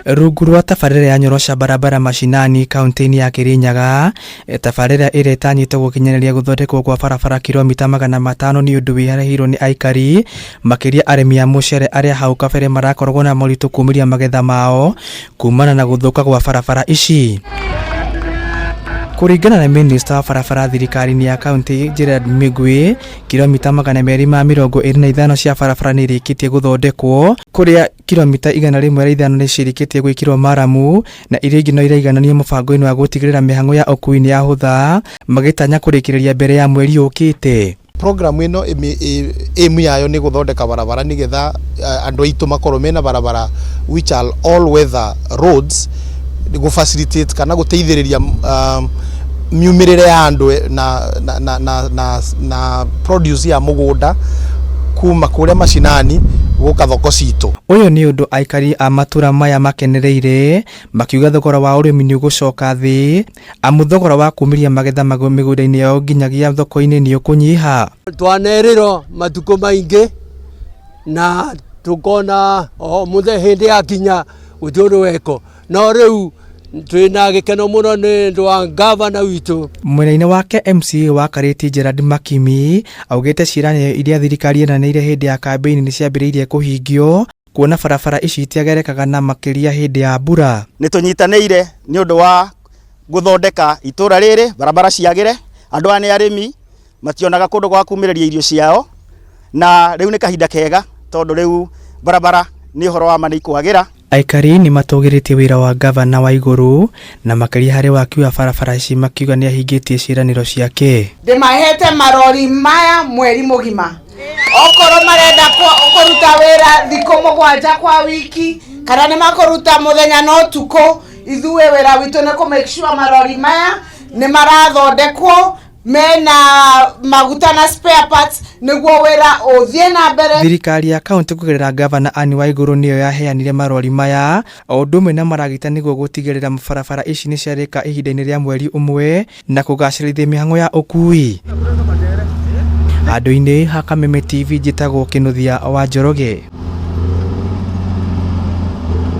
Rungu rwa tabarĩra ya Nyorosha Barabara Mashinani kaunti-inĩ ya Kirinyaga, tabarĩra ĩrĩa ĩtanyĩtwo gũkinyanĩria gũthondekwo kwa barabara kiromita 500 nĩ ũndũ wĩharĩirio nĩ aikari, makĩria arĩmi a mũcere arĩa hau kabere marakoragwo na moritũ kumĩria magetha mao kumana na gũthũka gwa barabara ici. Kũringana na minista wa barabara thirikari-inĩ ya kaunti Gerald Migwi, kiromita 225 cia barabara nĩ irĩkĩtie gũthondekwo, kũrĩa kiromita 105 nĩ ciĩrĩkĩtie gwĩkĩrwo maramu na iria ingĩ no iraigananio mũbango-inĩ wa gũtigĩrĩra mĩhang'o ya ũkuui nĩ yahũtha, magĩtanya kũrĩkĩrĩria mbere ya mweri ũkĩte. Program ĩno aim yayo nĩ gũthondeka barabara nĩgetha andũ aitũ makorwo mena barabara which are all weather roads, gũ facilitate kana gũteithĩrĩria miumĩrĩre ya andũ na produce ya mũgũnda kuma kũrĩa macinani gũka thoko citũ. Ũyũ nĩ ũndũ aikari a matũra maya makenereire, makiuga thogora wa ũrĩmi nĩ ũgũcoka thĩ, amu thogora wa kumĩria magetha mĩgũnda-inĩ yao nginyagia thoko-inĩ nĩ ũkũnyiha. Twanerĩrwo matukũ maingĩ na tukona o mũthenya hĩndĩ yakinya gũtirĩ ũndũ wekwo, no rĩu twĩna gĩkeno mũno nĩ ũndũ wa gavana witũ. Mwena-inĩ wake, MCA wa Karĩti Gerald Makimi augĩte ciĩranĩro iria thirikari yeranĩire hĩndĩ ya kambĩini nĩ ciambĩrĩirie kũhingio, kuona barabara ici itiagerekaga na makĩria hĩndĩ ya mbura. Nĩ tũnyitanĩire nĩ ũndũ wa gũthondeka itũra rĩrĩ, barabara ciagĩre. Andũ aya nĩ arĩmi, mationaga kũndũ gwa kumĩrĩria irio ciao, na rĩu nĩ kahinda kega tondũ rĩu barabara nĩ ũhoro wa ma nĩ ikwagĩra. Aikari nĩ matũgĩrĩtie wĩra wa gavana wa igũrũ na makĩria harĩ waki wa barabara ici, makiuga nĩ ahingĩtie ciĩranĩro ciake. Ndĩmahete marori maya mweri mũgima, okorwo marenda kũruta wĩra thikũ 7 kwa wiki kana nĩ makũruta mũthenya na ũtukũ, ithuĩ wĩra witũ nĩ kũ make sure marori maya nĩ marathondekwo mena maguta na spare parts nĩguo wĩra ũthiĩ na mbere. Thirikari ya kaunti kũgerera gavana Anne Waigũrũ nĩyo yaheanire marori maya o ũndũ ũmwe na maragita nĩguo gũtigĩrĩra barabara ici nĩ ciarĩka ihinda-inĩ rĩa mweri ũmwe na kũgacĩrithia mĩhang'o ya ũkuui. Handũ-inĩ ha Kameme TV, njĩtagwo Kĩnuthia wa Njoroge.